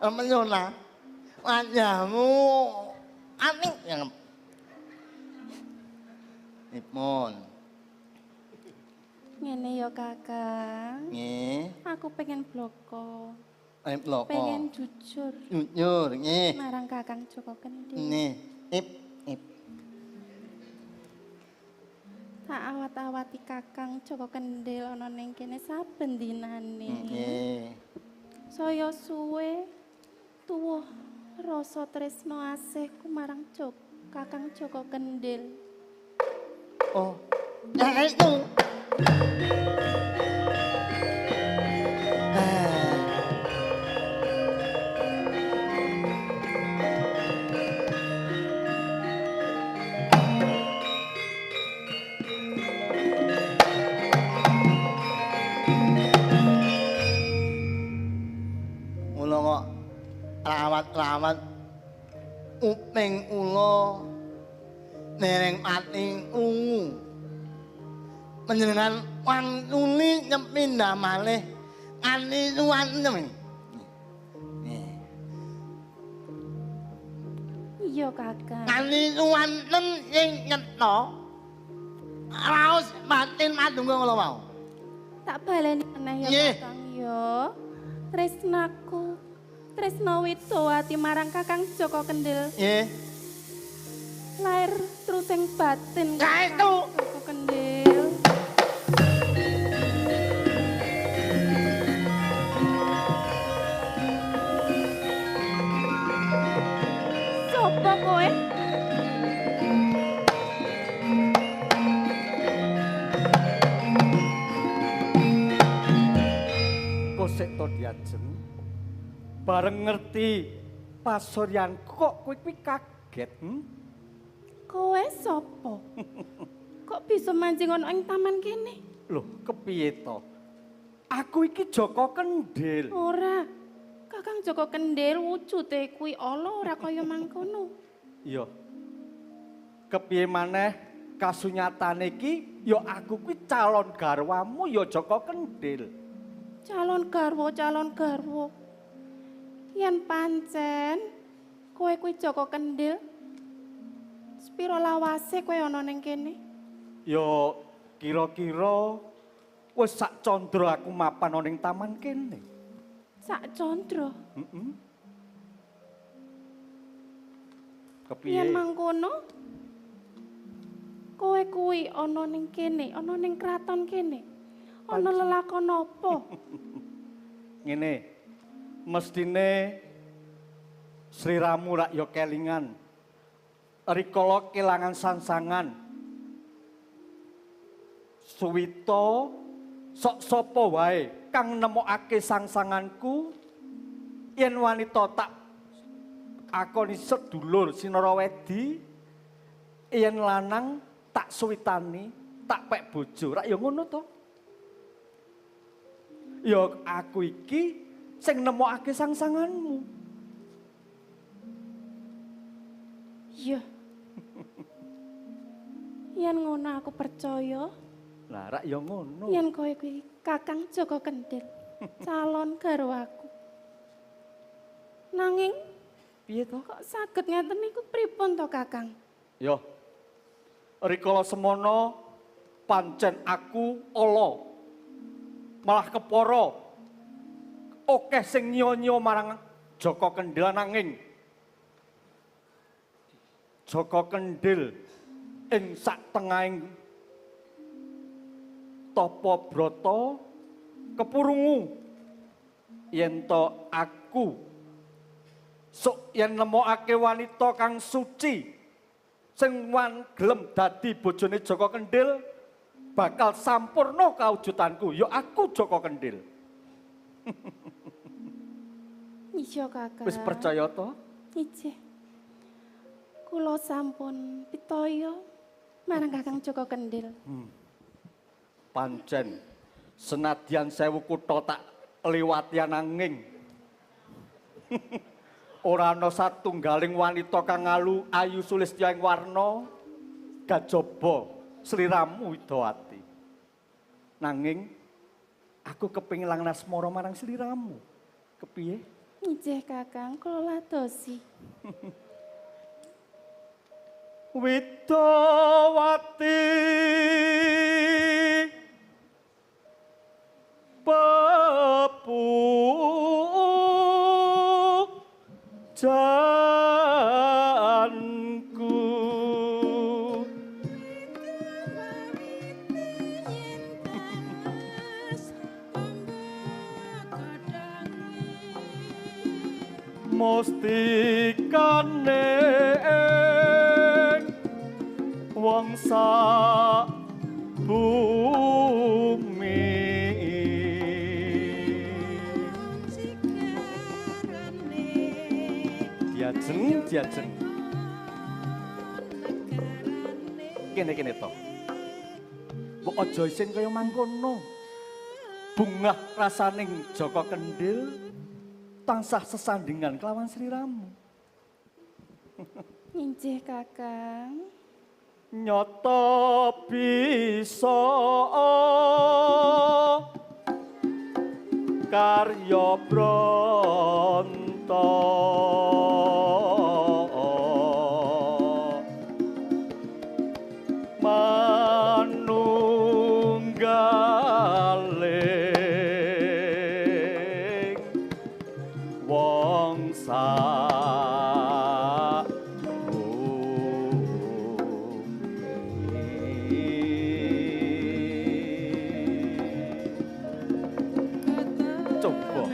Menuna. Wajahmu aneh yang. Ipun. Ngene ya Kakang. Nggih. Aku pengen bloko. Pengen bloko. Pengen jujur. Jujur, nggih. Marang Kakang Joko Kendil. Nggih. Ip, ip. Tak awat-awati Kakang Joko Kendil ana ning kene saben dinane. Nggih. Saya suwe tuwuh rasa tresno asihku marang Kakang Joko Kendil. Oh, ya itu. Mula kok rawat-rawat uping ula dereng pati krungu. Panjenengan wangtuli nyepindah malih nganti suwanten. Iya Kakang. Nganti suwanten sing nyetha raos batin madungga kula wau. Tak baleni meneh ya Kakang ya. Tresnaku, tresna Widowati marang Kakang Joko Kendil. Nggih. Lair trusing batin Kakang Joko Kendil. Sopo kowe? Kosek to diajeng. Bareng ngerti pasuryanku kok kowe kuwi kaget, Kowe sapa? Kok bisa manjing ana ing taman kene? Loh, kepiye to? Aku iki Joko Kendil. Ora. Kakang Joko Kendil wujude kuwi ala ora kaya mangkono. Iya. Kepiye maneh kasunyatane iki ya aku kuwi calon garwamu ya Joko Kendil. Calon garwa, calon garwa. Yen pancen kowe kuwi Joko Kendil, sepiro lawase kowe ana ning kene? Ya kira-kira wis sak candra aku mapan ana ning taman kene. Sak candra? Heeh. Kepiye? Yen mangkono kowe kuwi ana ning kene, ana ning kraton kene. Ana lelakon apa? Ngene. Mestine sliramu rak ya kelingan. Rikala kelangan sansangan. Suwita sok sapa wae kang nemokake sangsanganku yen wanita tak akoni sedulur Sinarawedi, yen lanang tak suwitani, tak pek bojo. Rak ya ngono to? Ya aku iki sing nemokake sangsanganmu. Iya. Yen ngono aku percaya. Lah rak ya ngono. Yen kowe kuwi Kakang Joko Kendil, calon garwaku. Nanging piye to? Kok saged ngeten niku pripun to, Kakang? Yo. Rikala semono pancen aku ala. Malah kepara. Akeh sing nyo-nyo marang Joko Kendil nanging Joko Kendil ing sak tengahing tapa brata kepurungu yen to aku sok yen nemokake wanita kang suci sing wan gelem dadi bojone Joko Kendil bakal sampurna kawujudanku ya aku Joko Kendil. Iya Kakang. Wis percaya to? Ijih. Kula sampun pitaya marang Kakang Joko Kendil. Pancen senadyan sewu kutha tak liwati nanging ora ana satunggaling wanita kang alu ayu sulistya ing warna kajaba sliramu Widowati. Nanging aku kepengin lang asmara marang sliramu. Kepiye? Injih Kakang, kula ladosi. Widawati pepu janku mustikane wong sak bumi diajeng diajeng kene kene to mbok aja isin kaya mangkono bungah rasaning Jaka Kendhil tansah sesandingan kelawan sliramu. Injih Kakang. Nyata bisa karya bronto manunggaling wong sak coba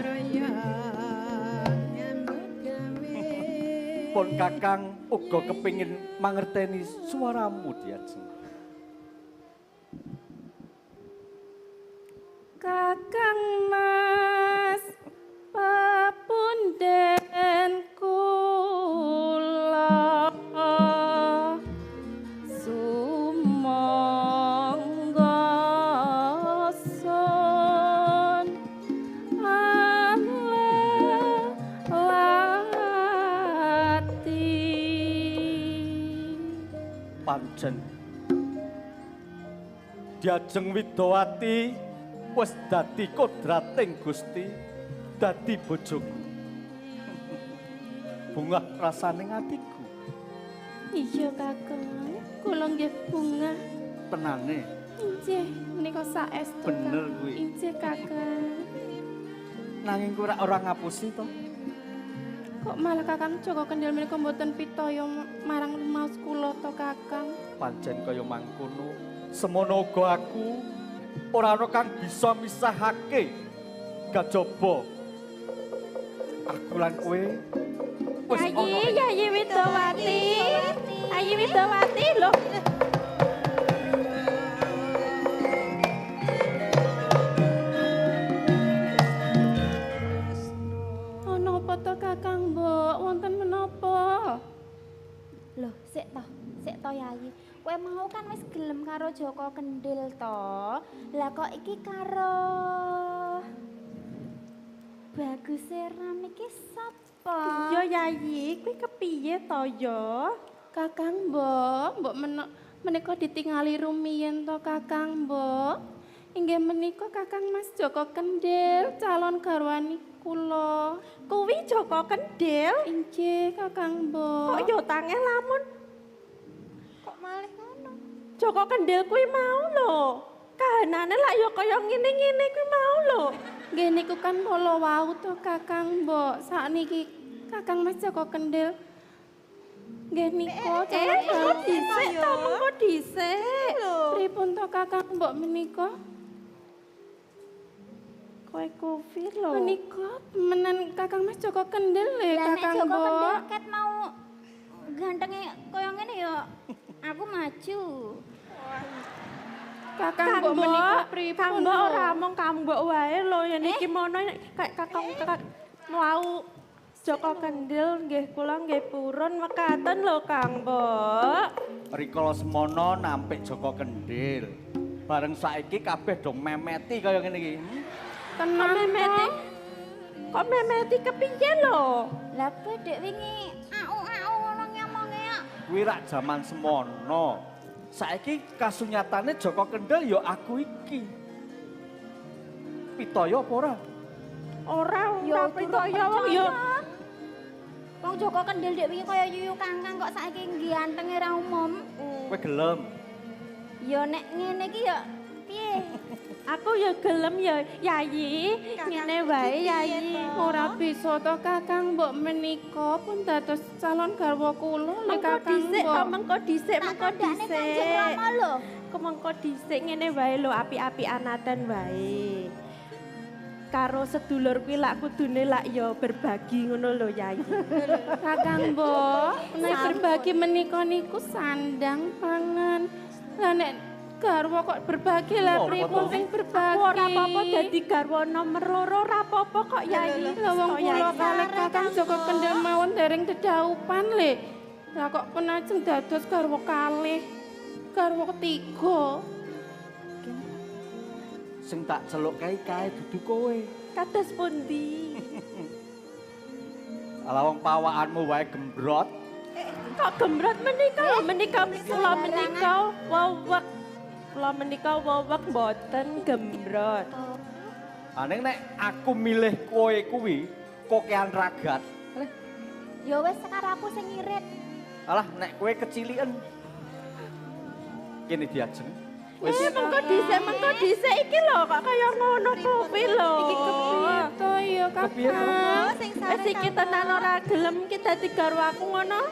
pun Kakang uga kepingin mangerteni suaramu diajeng. Kakang Mas papunden kula sumangga sun alati. Pancen diajeng Widawati wis dadi kodrating Gusti, dadi bojoku. Bungah rasane atiku. Iya Kakang, kula nggih bungah. Tenane. Injih, menika saestu. Bener kuwi. Injih Kakang. Nanging kuwi ora ngapusi to? Kok malah Kakang Jaka Kendhil menika mboten pitaya marang rumaos kula to Kakang? Pancen kaya mangkono, semono uga aku ora ana kang bisa misahake kajaba aku lan kowe wis ana. Yayi, Yayi Widawati. Yayi Widawati lho. Ana apa to Kakang Mbok? Wonten menapa? Loh, sik to Yayi. Kowe mau kan wis gelem karo Jaka Kendhil to. Lah kok iki karo Bagus Seram iki sapa? Iya Yayi, kuwi kepiye to ya? Kakang Mbok, mbok menika ditingali rumiyin to Kakang Mbok. Inggih menika Kakang Mas Jaka Kendhil, calon garwani kula. Kuwi Jaka Kendhil? Inggih Kakang Mbok. Kok ya tangeh lamun? Kok malih ngono? Jaka Kendhil kuwi mau lho. Kahanane lak ya kaya ngene-ngene kuwi mau lho. Nggih niku kan kala wau to Kakang Mbok. Sakniki Kakang Mas Jaka Kendhil nggih nika Mengko dhisik to, mengko dhisik. Pripun to Kakang Mbok menika? Kowe kuwi lho. Menika menen Kakang Mas Jaka Kendhil lho Lah nek Kakang Jaka Kendhil Mbok. ket mau gantenge kaya ngene ya aku maju. Kakang Mbok menika pripun? Kang Mbok ora mung Kang Mbok wae lho yen iki mono kayak kakang kakak mau Jaka Kendhil nggih kula nggih purun mekaten lho Kang Mbok. Rikala semono nampik Jaka Kendhil. Bareng saiki kabeh do memeti kaya ngene iki. Tenan memeti. Kok memeti kepiye lho? Lah bedhek wingi au-au ngono nyomonge kok. Kuwi rak jaman semono. Saiki kasunyatane Jaka Kendhil ya aku iki. Pitaya apa ora? Ora, ora percaya wong ya. Wong Joko Kendil dek wingi kaya yuyu kangkang kok saiki gantenge ra umum. Kowe gelem? Ya nek ngene iki ya piye? Aku ya gelem ya, Yayi. Ngene wae, Yayi. Ora bisa to Kakang Mbok menika pun dados calon garwa kula lho Kakang Mbok. Mengko dhisik, mengko dhisik. Kanjeng Rama lho. Mengko dhisik ngene wae lho, api-api anaten wae. Karo sedulur kuwi lak kudune lak ya berbagi ngono lho, Yayi. Kakang Mbok, nek berbagi menika niku sandang pangan. Lah nek garwa kok berbagi lah pripun sing berbagi. Aku ora apa-apa dadi garwa nomor 2 ora apa-apa kok Yayi. Lah wong kula kalih Kakang Joko Kendil mawon dereng dedhaupan le. Lah kok pun ajeng dados garwa kalih, garwa ketiga. Sing tak celuk kae dudu kowe. Kados pundi? Alah wong pawakanmu wae gembrot. Kok gembrot menika lho, menika kula menika wewek. Kula menika wewek mboten gembrot. Aning nek aku milih kowe kuwi kokean ragat. Ya wis sekarang aku sing ngirit. Alah nek kowe keciliken. Kene diajeng. Wis mengko dhisik iki lho kok kaya ngono kuwi lho. Iki kepiye to ya Kakang? Wis iki tenan ora gelem iki dadi garwaku ngono.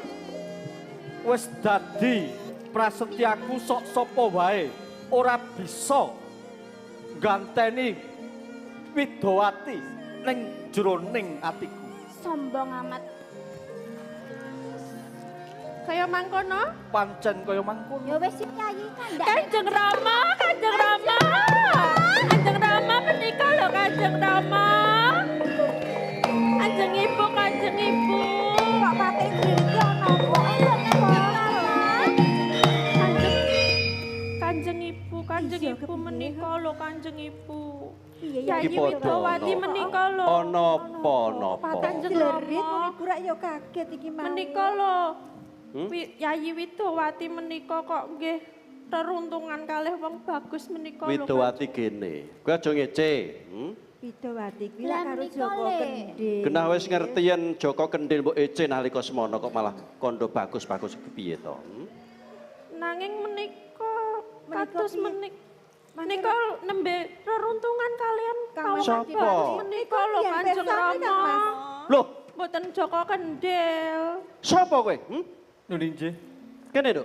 Wis dadi prasetyaku sok sapa wae ora bisa ganteni Widowati ning jroning atiku. Sombong amat. Kaya mangkono? Pancen kaya mangkono. Ya wis Yayi kandhane. Kanjeng Rama, Kanjeng Rama. Kanjeng Rama menika lho Kanjeng Rama. Kanjeng Ibu, Kanjeng Ibu. Kok pate iki ana apa? Kanjeng Ibu, Kanjeng Ibu menika lho Kanjeng Ibu. Iya Yayi Widowati menika lho. Ana apa napa? Kanjeng Lerit Rama. ibu rak ya kaget iki mau. Menika lho. Yayi Widowati menika kok nggih reruntungan kalih wong bagus menika lho. Widowati kene. Kowe aja ngece. Widowati kuwi lak karo Joko Kendil. Genah wis ngerti yen Joko Kendil mbok ece nalika semono kok malah kondo bagus-bagus piye to? Nanging menika kados menika nembe reruntungan kalian Kang Sapa? Menika lho Kanjeng Rama. Lho, mboten Joko Kendil. Sapa kowe? Nun inggih. Kene, Nduk.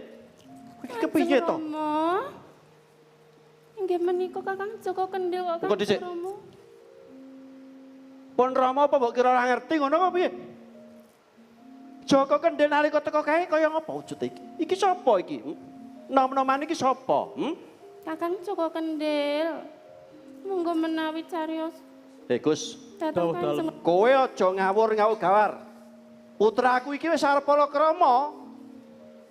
Iki kepiye to? Inggih menika Kakang Joko Kendil kok Kanjeng Rama. Pun Rama apa mbok kira ora ngerti ngono apa piye? Joko Kendil nalika teko kae kaya ngapa wujude iki? Iki sapa iki? Nom-noman iki sapa? Kakang Joko Kendil. Monggo menawi cariyos. Gus, kowe aja ngawur-ngawur gawar. Putraku iki wis arep palakrama.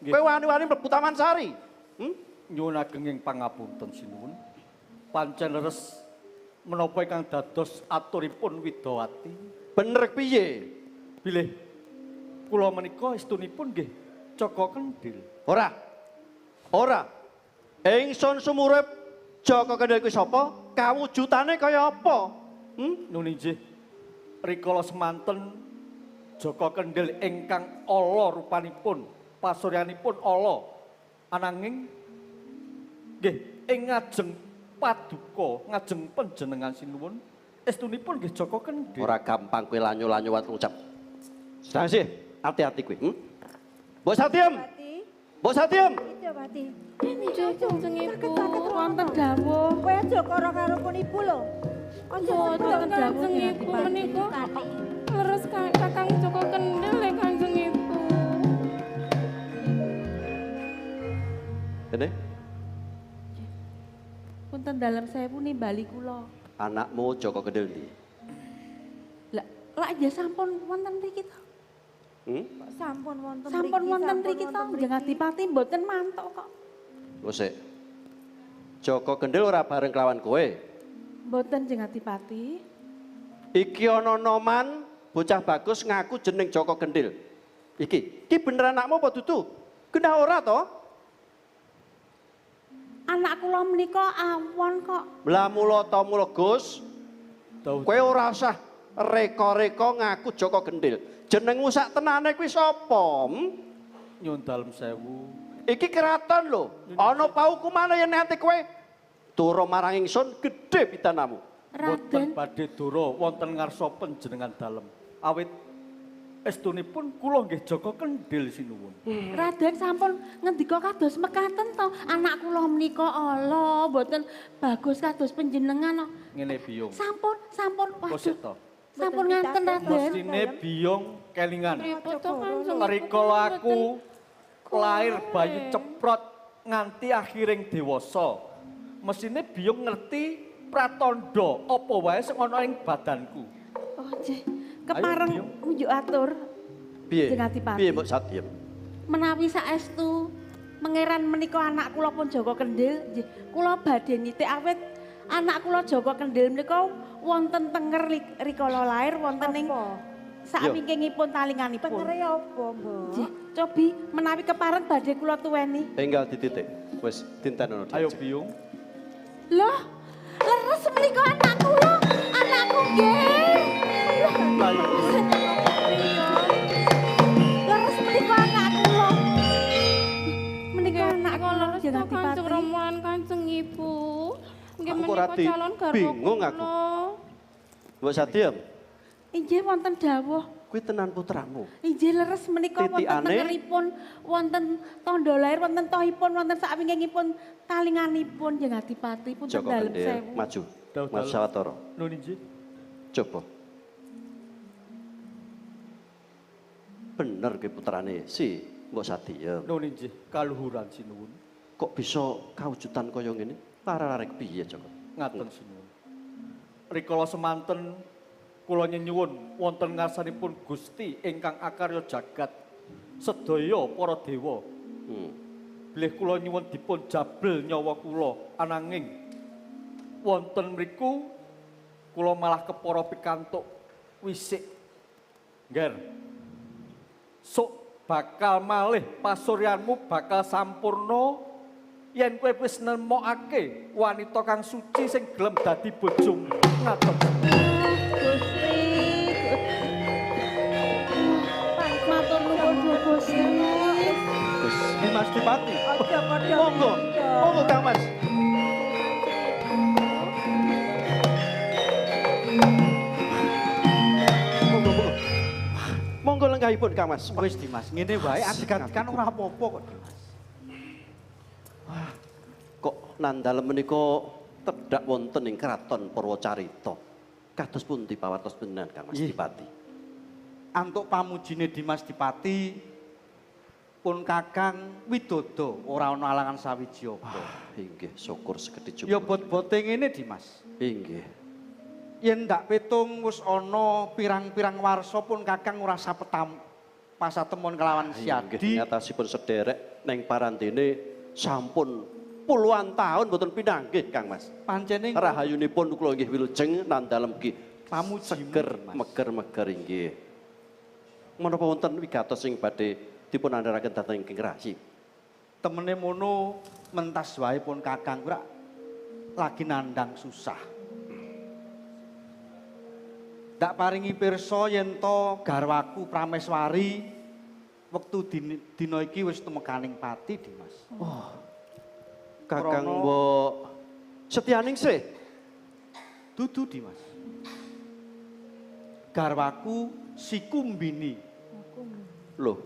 Kowe wani-wani mlebu Taman Sari. Nyuwun ageng ing pangapunten sinuwun. Pancen leres menapa ingkang dados aturipun Widowati. Bener piye? Bilih kula menika estunipun nggih Joko Kendil. Ora. Ora. Ingsun sumurep Joko Kendil kuwi sapa? Kawujudane kaya apa? Nun inggih. Rikala semanten Joko Kendil ingkang ala rupanipun, pasuryanipun ala. Ananging nggih ing ngajeng paduka, ngajeng panjenengan sinuwun, estunipun nggih Joko Kendil. Ora gampang kowe lanyu-lanyu wat ngucap. Sedang sih, hati-hati kowe. Mbok Satiem. Mbok Satiem. Widowati. Kanjeng Ibu wonten dawuh. Kowe aja karo karo pun ibu lho. Aja wonten dawuh Ibu menika. Leres Kakang Joko Kendil le Kanjeng Ibu. Kene. Punten dalem sewu nimbali kula. Anakmu Joko Kendil ndi? Lah, lak ya sampun wonten mriki to. Sampun wonten mriki. Sampun wonten mriki to, Kanjeng Adipati mboten mantuk kok. Wis sik. Joko Kendil ora bareng kelawan kowe. Mboten Kanjeng Adipati. Iki ana noman bocah bagus ngaku jeneng Joko Kendil. Iki, iki bener anakmu apa dudu? Genah ora to? Anak kula menika awon kok. Lah mula ta mula Gus. Kowe ora usah Reka-reka ngaku Joko Gendil. Jenengmu sak tenane kuwi sapa? Nyuwun dalem sewu. Iki keraton lho. Ana paukumane yen nganti kowe dura marang ingsun gedhe pidanamu. Mboten badhe dura wonten ngarsa panjenengan dalem. Awit estunipun kula nggih Joko Kendil sinuwun. Raden sampun ngendika kados mekaten to, anak kula menika ala mboten bagus kados panjenengan. Ngene Biyung. Sampun, sampun waduh. Sampun nganten Raden. Mestine Biyung kelingan. Rikala aku lahir bayi ceprot nganti akhiring dewasa. Mesine Biyung ngerti pratandha apa wae sing ana ing badanku. Oh nggih. Kepareng ngunjuk atur. Piye? Piye mbok Satiem? Menawi saestu mengeran menika anak kula pun Joko Kendil, nggih, kula badhe nitik awit anak kula Joko Kendil menika wonten tenger rikala lair wonten ing sakwingkingipun talinganipun. Tengere apa, Mbok? Nggih, cobi menawi kepareng badhe kula tuweni. Enggal dititik. Wis dintenono. Ayo Biyung. Loh, leres menika anak kula. Anakku nggih. Leres menika anak kula. Menika anak kula jeneng Kanjeng Rama lan Kanjeng Ibu. Nggih menika calon garwa. Bingung aku. Mbok Satiem. Inggih wonten dawuh. Kuwi tenan putramu. Inggih leres menika wonten tengeripun, wonten tandha lair, wonten tohipun, wonten sakwingkingipun talinganipun jeneng Adipati pun dalem sewu. Maju. Maju sawetara. Nun inggih. Coba. Bener kuwi putrane si Mbok Satiem. Nun inggih kaluhuran sinuwun. Kok bisa kawujudan kaya ngene? Lara-lare piye Joko? Ngaten sinuwun. Rikala semanten kula nyenyuwun wonten ngarsanipun Gusti ingkang akarya jagat sedaya para dewa. Bilih kula nyuwun dipun jabel nyawa kula ananging wonten mriku kula malah kepara pikantuk wisik. Ngger. Sok bakal malih pasuryanmu bakal sampurna yen kowe wis nemokake wanita kang suci sing gelem dadi bojomu. Ngaten. Gusti. Matur nuwun Gusti. Gusti Mas Dipati. Monggo. Monggo Kang Mas. Monggo, monggo. Monggo lenggahipun Kang Mas. Wis Dimas, ngene wae adegan ora apa-apa kok Dimas. Wah, kok nandalem menika tedhak wonten ing kraton Purwacarita. Kados pundi pawartos panjenengan Kang Mas Dipati? Antuk pamujine Dimas Dipati pun Kakang Widodo ora ana alangan sawiji apa. Inggih, syukur sekedhik jupuk. Ya bot-bote ngene Dimas. Inggih. Yen ndak pitung wis ana pirang-pirang warsa pun Kakang ora sapetam pasatemon kelawan Siadi. Inggih, ngatasipun sederek neng parantene sampun puluhan tahun mboten pinanggih Kang Mas. Pancene rahayunipun kula nggih wilujeng nandalem ki pamuji seger meger-meger inggih. Menapa wonten wigatos sing badhe dipun andharaken dhateng King Rasi? Temene mono mentas wae pun Kakang ora lagi nandang susah. Ndak paringi pirsa yen to garwaku Prameswari wektu dina iki wis tumekaning pati Dimas. Oh. Kakang mbok Setyaningsih. Dudu Dimas. Garwaku si Kumbini. Loh,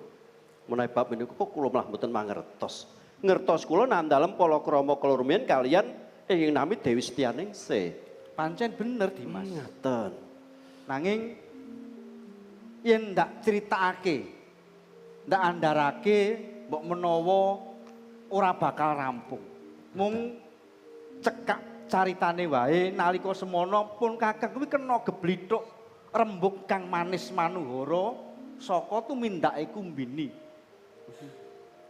menawi bab menika kok kula malah mboten mangertos. Ngertos kula nandalem palakrama kula rumiyin kaliyan ingkang nami Dewi Setyaningsih. Pancen bener Dimas. Ngaten. Nanging yen ndak critakake, ndak andharake mbok menawa ora bakal rampung. Mung cekak caritane wae nalika semono pun Kakang kuwi kena geblithuk rembug kang manis manuhara saka tumindake Kumbini.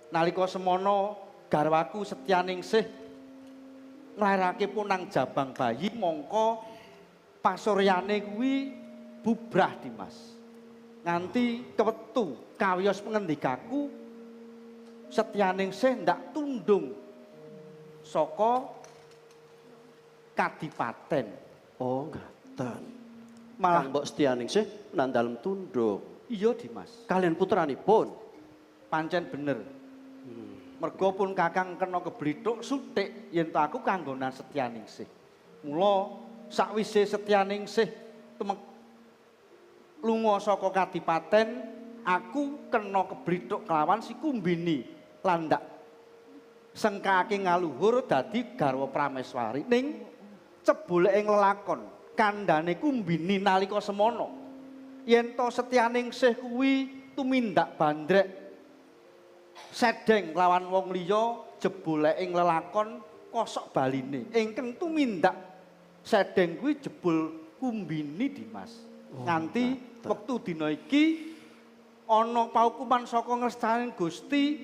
Nalika semono garwaku Setyaningsih nglairake punang jabang bayi mongko pasuryane kuwi bubrah Dimas. Nganti kewetu kawiyos pengendikaku Setyaningsih ndak tundung saka kadipaten. Oh, ngaten. Malah Kang Mbok Setyaningsih nan dalem tunduk. Iya Dimas. Kalian putranipun. Pancen bener. Mergo pun Kakang kena keblithuk suthik yen to aku kanggonan Setyaningsih. Mula sakwise Setyaningsih tumek lunga saka kadipaten, aku kena keblithuk kelawan si Kumbini lan ndak sengkake ngaluhur dadi garwa Prameswari. Ning cebule ing lelakon kandhane Kumbini nalika semono yen to Setyaningsih kuwi tumindak bandrek sedeng lawan wong liya jebule ing lelakon kosok baline. Ingkang tumindak sedeng kuwi jebul Kumbini Dimas. Nganti wektu dina iki ana paukuman saka ngrestaning Gusti,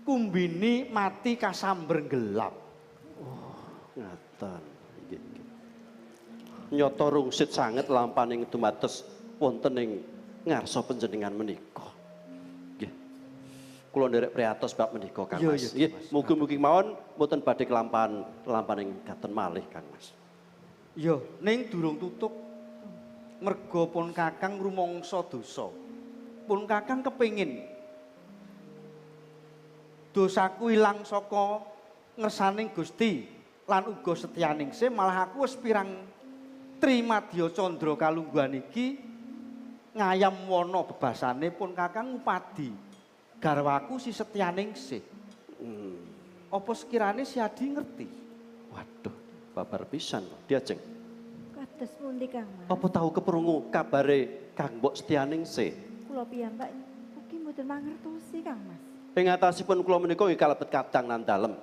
Kumbini mati kasamber gelap. Oh, ngaten. Nggih, nggih. Nyata rungsit sanget lampaning dumados wonten ing ngarsa panjenengan menika. Nggih. Kula nderek prihatos bab menika Kang Mas. Nggih, mugi-mugi mawon mboten badhe kelampahan lampaning gaten malih Kang Mas. Iya, ning durung tutuk. Merga pun Kakang rumangsa dosa. Pun Kakang kepengin dosaku ilang saka ngersaning Gusti lan uga Setyaningsih, malah aku wis pirang trimadya candra kalungguhan iki ngayam wana bebasane pun Kakang ngupadi garwaku si Setyaningsih. Apa sekirane si Adi ngerti? Waduh, babar pisan Diajeng. Kados pundi Kang Mas? Apa tahu keprungu kabare Kang Mbok Setyaningsih? Kula piyambak ugi mboten mangertosi Kang Mas. Ing atasipun kula menika nggih kalebet kadang nan dalem.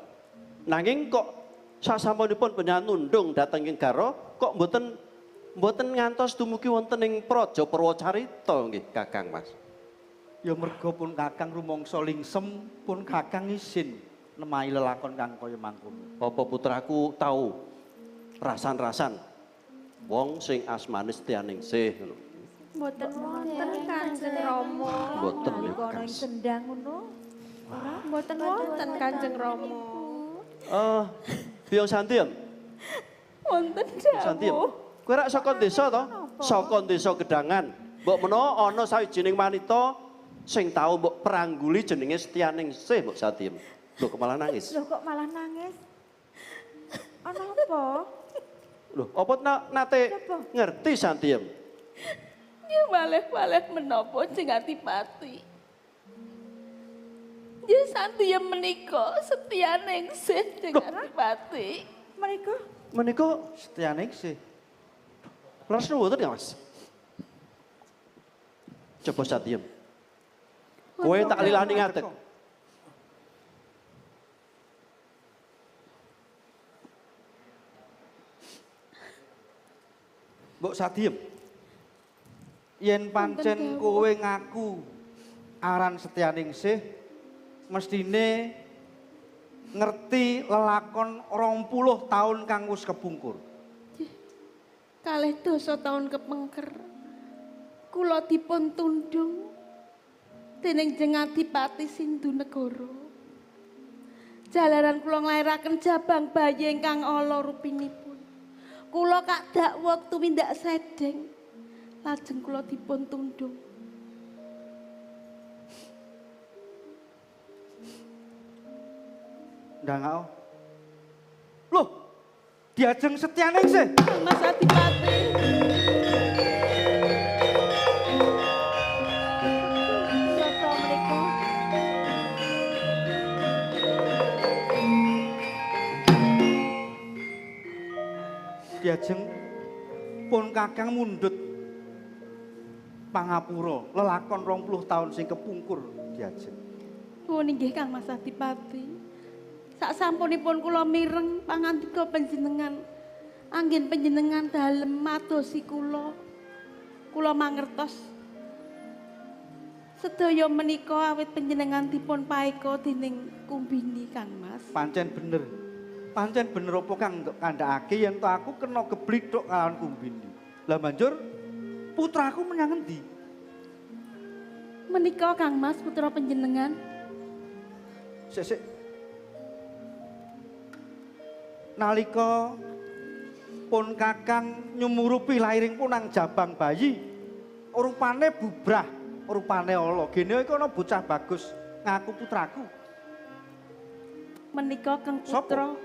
Nanging kok sasampunipun panjenengan nundung dhateng ing garwa kok mboten ngantos dumugi wonten ing Praja Purwacarita nggih Kakang Mas. Ya merga pun Kakang rumangsa lingsem, pun Kakang isin nemahi lelakon kang kaya mangkono. Apa putraku tau rasan-rasan wong sing asmane Setyaningsih ngono? Mboten wonten Kanjeng Rama. Mboten nalika ana ing sendang ngono. Ora mboten wonten Kanjeng Rama. Biyong Santiem. Wonten dawuh. Santiem. Kowe rak saka desa to? Saka desa Gedangan. Mbok menawa ana sawijining wanita sing tau mbok perangguli jenenge Setyaningsih mbok Santiem. Lho kok malah nangis? Lho kok malah nangis? Ana apa? Lho, apa nate ngerti Santiem? Nggih malih-malih menapa jeng Adipati. Nggih Santiem menika Setyaningsih jeng Adipati. Menika? Menika Setyaningsih. Leres mboten ya, Mas? Coba Santiem. Kowe tak lilani ngadeg. Mbok Sadiem. Yen pancen kowe ngaku aran Setyaningsih, mestine ngerti lelakon 20 tahun kang wis kepungkur. Kalih dasa tahun kepengker kula dipun tundung dening Jeng Adipati Sindhu Negara. Jalaran kula nglairaken jabang bayi ingkang ala rupinipun. Kula kadak wektu tumindak sedeng, lajeng kula dipun tundung. Ndangao. Loh, Diajeng Setyaningsih. Mas Adipati. Sapa menika? Diajeng pun Kakang mundhut pangapura lelakon 20 tahun sing kepungkur Diajeng. Nuwun inggih Kang Mas Adipati. Sak sampunipun kula mireng pangandika panjenengan, anggen panjenengan dalem madosi kula. Kula mangertos sedaya menika awit panjenengan dipun paeka dening Kumbini Kang Mas. Pancen bener. Pancen bener apa kang kandhakake yen to aku kena geblithuk kalawan Kumbini. Lah banjur putraku menyang endi? Menika Kang Mas putra panjenengan. Sik sik. Nalika Pun Kakang nyumurupi lairing punang jabang bayi. Rupane bubrah, rupane ala. Gene iki ana bocah bagus ngaku putraku. Menika Kang Putra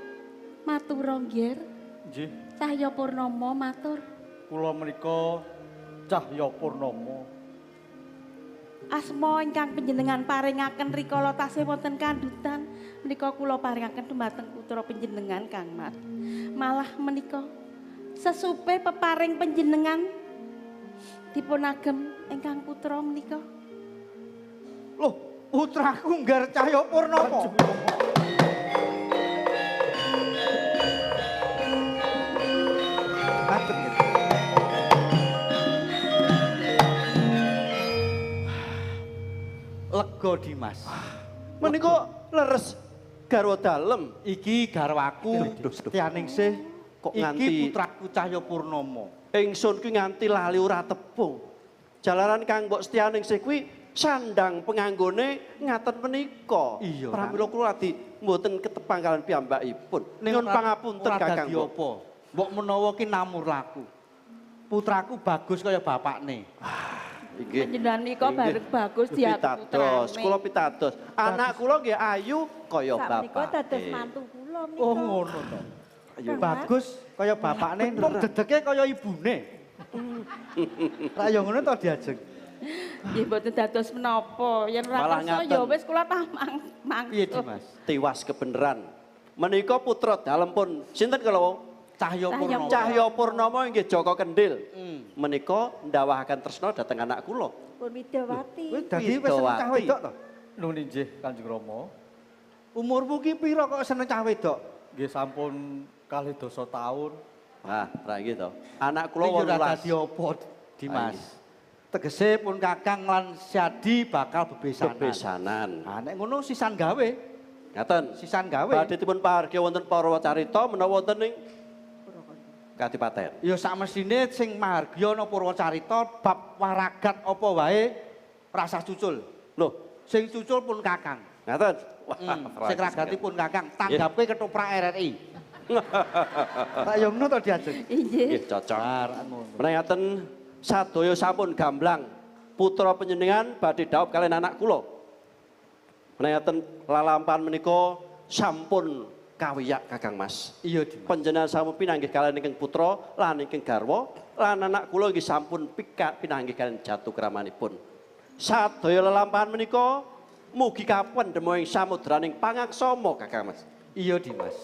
matur nggih. Nggih. Cahya Purnama matur. Kula menika Cahya Purnama. Asma ingkang panjenengan paringaken rikala tasih wonten kandhutan menika kula paringaken dumateng putra panjenengan Kang Mas. Malah menika sesupe peparing panjenengan dipun agem ingkang putra menika. Loh, putraku ngger Cahya Purnama. Lega Dimas. Menika leres garwa dalem. Iki garwaku Setyaningsih kok iki nganti putraku Cahya Purnama. Ingsun kuwi nganti lali ora tepung. Jalaran Kang Mbok Setyaningsih kuwi sandang penganggone ngaten menika. Pramila kula ladi mboten ketepang kalian piyambakipun. Nyuwun pangapunten Kakang Mbok. Apa? Mbok menawa ki namur laku. Putraku bagus kaya bapakne. Nggih. Panjenengan nika bareng bagus diaku putrane. Kula pitados. Anak kula nggih ayu kaya bapak. Sakmenika dados mantu kula menika. Oh ngono to. Bagus kaya bapakne, mung dedeke kaya ibune. Ra ya ngono to diajeng. Nggih mboten dados menapa, yen ora kersa ya wis kula tah mang. Piye Dimas? Tiwas kebeneran. Menika putra dalem pun sinten kala Cahya Purnama. Cahya Purnama inggih Joko Kendil. Menika ndawahaken tresna dhateng anak kula. Pun Widawati. Kowe dadi wis seneng cah wedok to? Nun inggih Kanjeng Rama. Umurmu ki pira kok seneng cah wedok? Nggih sampun 12 taun. Wah, ra nggih to. Anak kula 18. Ora dadi apa, Dimas? Tegese pun Kakang lan Syadi bakal bebesanan. Bebesanan. Ha nek ngono sisan gawe. Ngaten. Sisan gawe. Badhe dipun pahargya wonten Parwacarita menawa wonten ing Kadipaten. Ya sakmestine sing mahargya ana Purwacarita bab waragat apa wae rasah cucul. Loh, sing cucul pun Kakang. Ngaten. Sing ragati pun Kakang, tanggape ketoprak RRI. Tak yo ngono to diajeng. Nggih. Nggih, cocok. Menawi ngaten sadaya sampun gamblang putra panjenengan badhe dhaup kalian anak kula. Menawi ngaten lalampahan menika sampun kawiyak Kakang Mas. Iya Dimas. Panjenengan sampun pinanggih kalian ingkang putra lan ingkang garwa lan anak kula nggih sampun pinanggih kalian jatuh kramanipun. Sadaya lelampahan menika mugi kapendhema ing samudraning pangaksama Kakang Mas. Iya Dimas.